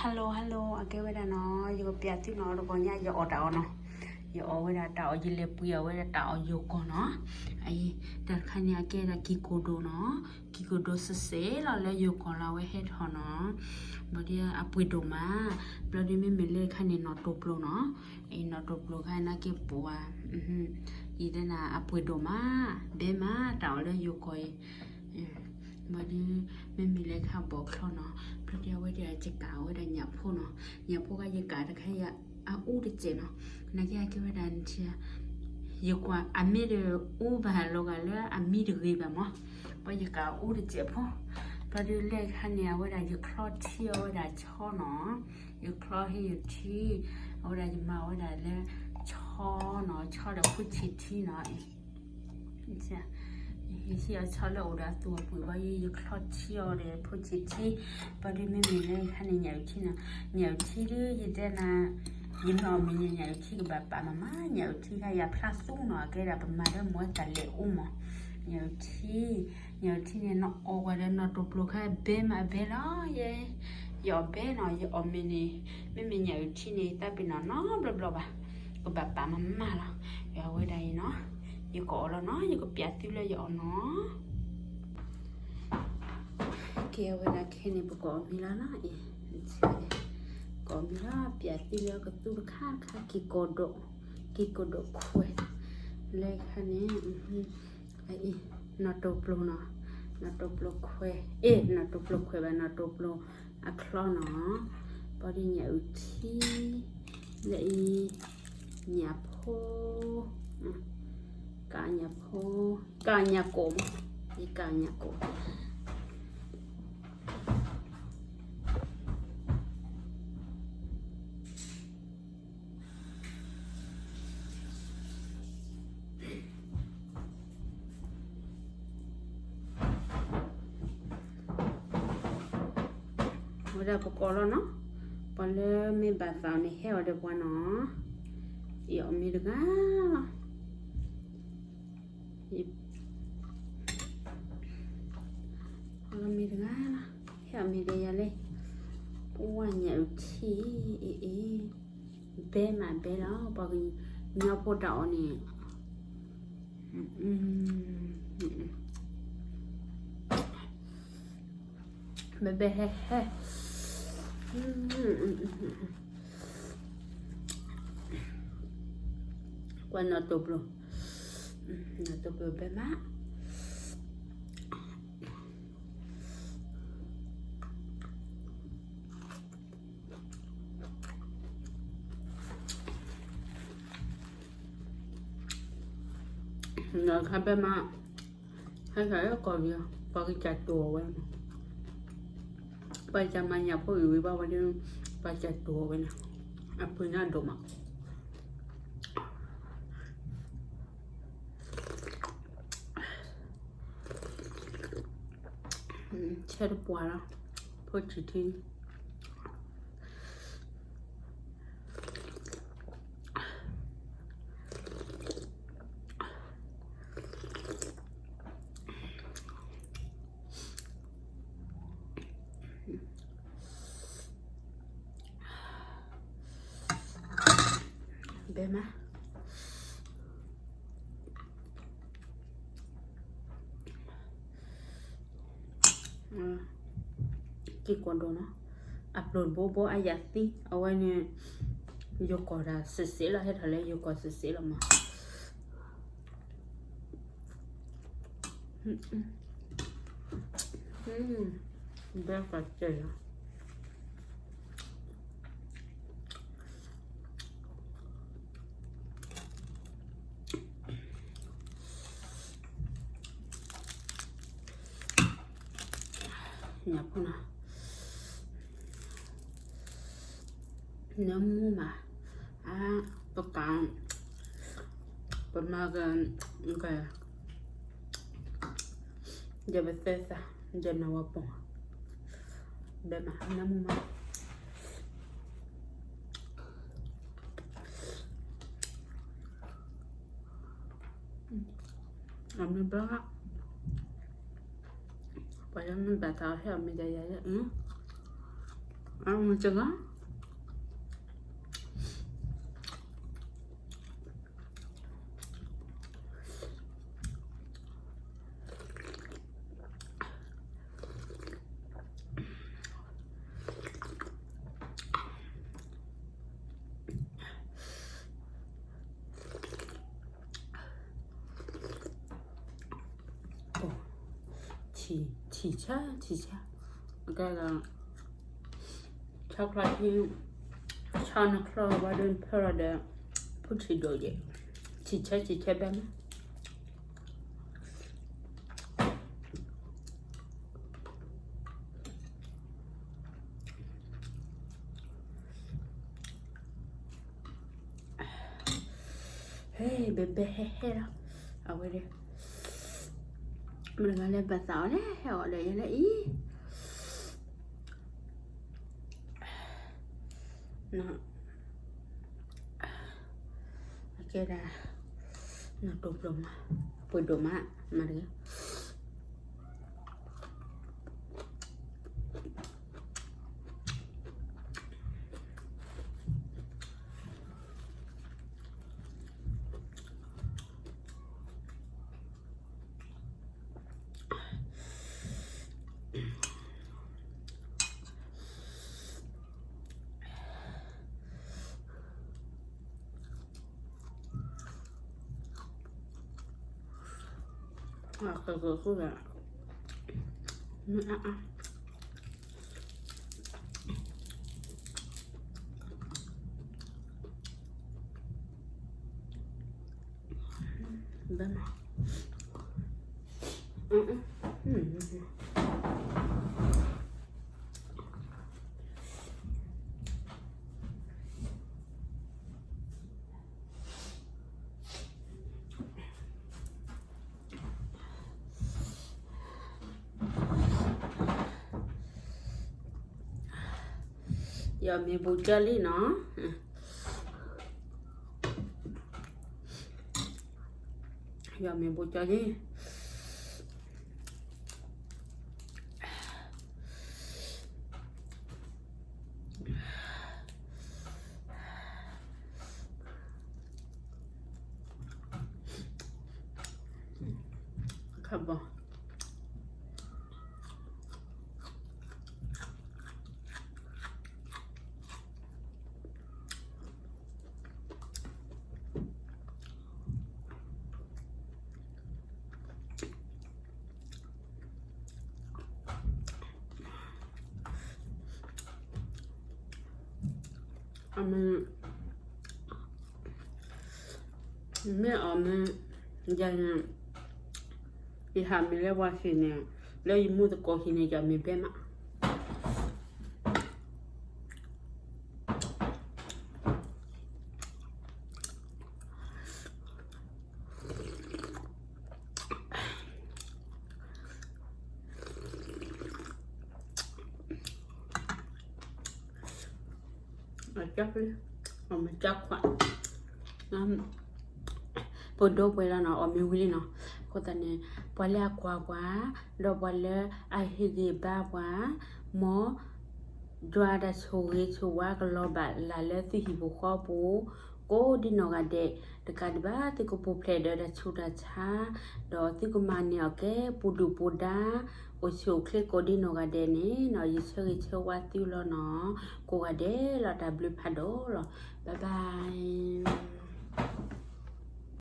Hello hello အကဲဝဲဒၣ်နီၤ ယကပျးသုနီၤ တဂီၤညါယအီၣ်တၢ်အီၣ်နီၤ, ယအီၣ်ဝဲဒၣ်တၢ်အီၣ် ယလဲၤပှ့ၤအီၣ်ဝဲဒၣ်တၢ်အီၣ်ယိၤကီၢ်နီၤ, အံၤ တၢ်တခါန့ၣ်အကဲဒၣ်ကံၢ်ကိၣ်ဒိၣ်နီၤ, ကံၢ်ကိၣ်ဒိၣ်စဲးစဲးလီၤလၢယိၤကီၢ်လီၤ အဝဲဟဲထီၣ်နီၤ, ဘၣ်ဒီးအပှ့ၤဒိၣ်မး, ဘျီဒီးမ့မ့ၢ်လၢခါန့ၣ်နီၣ်တိၢ်ပျိၤနီၤ, အံၤ နီၣ်တိၢ်ပျိၤခါန့ၣ်က့ပှၤ, အံၤတဲနၤအပှ့ၤဒိၣ်မး, ဘဲမးတၢ်အီၣ်လၢယိၤကီၢ်အံၤ ဘၣ်ဒီး မ့မ့ၢ်လၢခါဘီၣ်ချီနီၤ, ဘျီဒီးအဝဲဒၣ်ယကးအီၣ်ဝဲဒၣ်ညၣ်ဖိနီၤ, ညၣ်ဖိခါယကးတခါယအအူတစဲးနီၤ, နာ်က့အကဲဝဲဒၣ်နထံၣ်, ယကွၢ်အမ့ၢ်ဒီးအူဘၣ်လီၤဂာ်လၢအမံတဂ့ၤဘၣ်မး, ဘၣ်ယကးအူတစဲးဖိ, ဘျီဒီးလၢခါန့ၣ် အဝဲဒၣ်ယချီထံအီၣ်ဝဲဒၣ်ဆီနီၤ, ယချီဟ့ၣ်ယထံ, အဝဲဒၣ်ယမၤဝဲဒၣ်လၢ ဆီနီၤ, ဆီဒီးဖိဆံးထံနီၤ, ဟ့ၣ်အီၤဆီလၢအိၣ်ဒီးအသူၣ်အပှ့ၤဘၣ်ယဲ ယချီထံအီၤဒီးဖိဆံးထံ, ဘၣ်ဒီးမ့မ့ၢ်လၢခါန့ၣ် ညၣ်အုၣ်ထံနီၤ, ညၣ်အုၣ်ထံဒီးယတဲနၤ, ယမ့ၢ်အီၣ်မ့ၢ်န့ၣ် ညၣ်အုၣ်ထံကဘၣ်ပာ်မးမး, ညၣ်အုၣ်ထံခါယၤဖျါသူနီၤ, အကဲဒၣ်ပမၤလၢမ့ၢ်တၢ်လဲၤအိၣ်မး, ညၣ်အုၣ်ထံ, ညၣ်အုၣ်ထံန့ၣ် နအီၣ်ကွၢ်ဒီးနီၣ်တိၢ်ပျိၤခါဘဲမးဘဲလီၤယဲ, ယအီၣ်ဘဲနီၤ, ယအီၣ်မ့ၢ်န့ၣ်, မ့မ့ၢ်ညၣ်အုၣ်ထံန့ၣ် သးပ့ၤနီၣ်နီတဘျီဘျီဘၣ်, ကဘၣ်ပာ်မးမးလီၤ, ယအီၣ်ဝဲဒၣ်အံၤနီၤ, ယကအီၣ်လီၤနီၤ, ယကပျးသုလၢယအီၣ်နီၤ ကဲဝဲဒၣ်ခဲန့ၣ် ပကအီၣ်မ့ၤလီၤနီၤ, အံၤ ကအီၣ်မ့ၤလီၤ, ပျးသုလၢကသူတခါတခါ က့ၤကိးဒိး, က့ၤကိးဒိးခွဲး, လၢခါန့ၣ်, အံၤ နီၣ်တိၢ်ပျိၤနီၤ, နီၣ်တိၢ်ပျိၤခွဲး, အ့ၣ် နီၣ်တိၢ်ပျိၤခွဲးဘၣ် နီၣ်တိၢ်ပျိၤအချီနီၤ, ဘၣ်ဒီးညၣ်အုၣ်ထံ, လၢအံၤ ညၣ်ဖိ, ကညၣ်ဖိ, ကညၣ်ကိၣ်, ယကညၣ်ကိၣ် ဝဲဒၣ်ပကအီၣ်လီၤနီၤ, ပှၤလၢမ့ၢ်ဘၣ်သးအီၤန့ၣ် ဟဲအီၤဒီးပှၤနီၤ, ယအီၣ်မ့ၤတဂၤလီၤ, ယအီၣ်မ့ၤတဂၤလီၤ, ဟဲအီၣ်မ့ၤဒီးယၤလၢ, ပဝဲညၣ်အုၣ်ထံ, အ့ၣ်အ့ၣ်, ဘဲမးဘဲလီၤ, ပှၤကညီဖိတၢ်အီၣ်န့ၣ် ဘဲဘဲဟဲဟဲ, ကွၢ်နီၣ်တိၢ်ပျိၤ, နီၣ်တိၢ်ပျိၤဘဲမး နီၣ်ခါဘဲမး, ဟဲခါလၢကီၢ်ပယီၤ ပှၤကစၢ်တိၢ်အီၣ်ဝဲ, ပှၤကစၢ်မၤညၣ်ဖိအံၤဝံၤဘၣ်ဝဲဒီး ပှၤကစၢ်တိၢ်အီၣ်ဝဲန့ၣ်, အပှ့ၤန့ၣ်အဒိၣ်မး ဆဲတပှၢ်လီၤ, ဖိဆံးထံ ဘဲမး က့ၤကိးဒိးနီၤ, အပျိၢ်တဘိဘိအယၤသံ အဝဲန့ၣ် ယိၤကီၢ်တၢ်စ့စ့လီၤ ဟဲထီၣ်လၢယိၤကီၢ်စ့စ့လီၤမး ဘဲကစၢ်ယွၤ ညၣ်ဖိနီၤ နမူမး အါ ပက ပမၤက က ယပသဲသး ယနဝပူၤ ဘဲမး နမူမး အမ့ၢ်ဘၣ် ပှၤလၢမ့ၢ်ဘၣ်သးဟဲအီၣ်မ့ၤဒီးယၤလၢ အမုၢ်စဂီၢ် ထံၣ်ဆါ ထံၣ်ဆါ ကဲဒီး chocolate ဟံ ဆီနချီဘၣ်ဒုးဖၢလီၤဒီး ဖုထံၣ်ဒိၣ်ယဲၢ် ထံၣ်ဆါ ထံၣ်ဆါဘၣ်မး ဟဲ ဘဲဘဲဟဲဟဲလီၤ အဝဲဒၣ် မတၤဂၤလဲၣ် ဘၣ်သးအီၤလဲၣ် ဟဲအီၤဒီးယဲလၢအံၤ နီၤ အကဲဒၣ် နီၢ်တိၢ်ပျိမး ပှ့ၤဒိၣ်မး မၤတဂ့ၤ ယီၢ်မ့ၤဘူးကၠီလံနီၤ ယီၢ်မ့ၤဘူးကၠီလံ ခါဘီ အမ့ၢ် မ့ၢ်အီၤမ့ၢ် ယၤန့ၣ် ယဟးမ့ၢ်လၢပှၤဟံၣ်န့ၣ် လၢယမူသကိးဟံၣ်န့ၣ် ယမ့ၢ်ဘဲမး အကၢ်ဖျၢၣ် အမ့ၢ်ကၢ်ခွါ ပဒိၣ်ပှဲၤလီၤနီၤ အီၣ်မ့ၤဝံၤလံနီၤ အဃိသတးန့ၣ် ပှၤလၢအကွၢ်ပှၤ ဒီးပှၤလၢအဟ့ၣ်ဂံၢ်ဘါပှၤ မ် ယွၤတၢ်ဆိၣ်ဂ့ၤဆိၣ်ဝါကလီၤဘၣ်လၢ်လၢသုဟံၣ်ဖိဃီဖိ ကိးဒံနီၢ်ဂၤဒဲး တကးဒံးဘၣ် သုကပူၤဖျဲးဒီးတၢ်ဆူးတၢ်ဆါ ဒီးသုကမၤန့ၢ်အီၣ်ကဲပူၤဒုၣ်ပူၤဒါ အိၣ်ဆူၣ်အိၣ်ချ့ကိးဒံနီၢ်ဂၤဒဲးန့ၣ်နီၤ ယဆၢဂ့ၤဆၢဝါသုလီၤနီၤ ကိးဂၤဒဲးလီၤ တၢ်ဘျုးဖးဒိၣ်လီၤ bye bye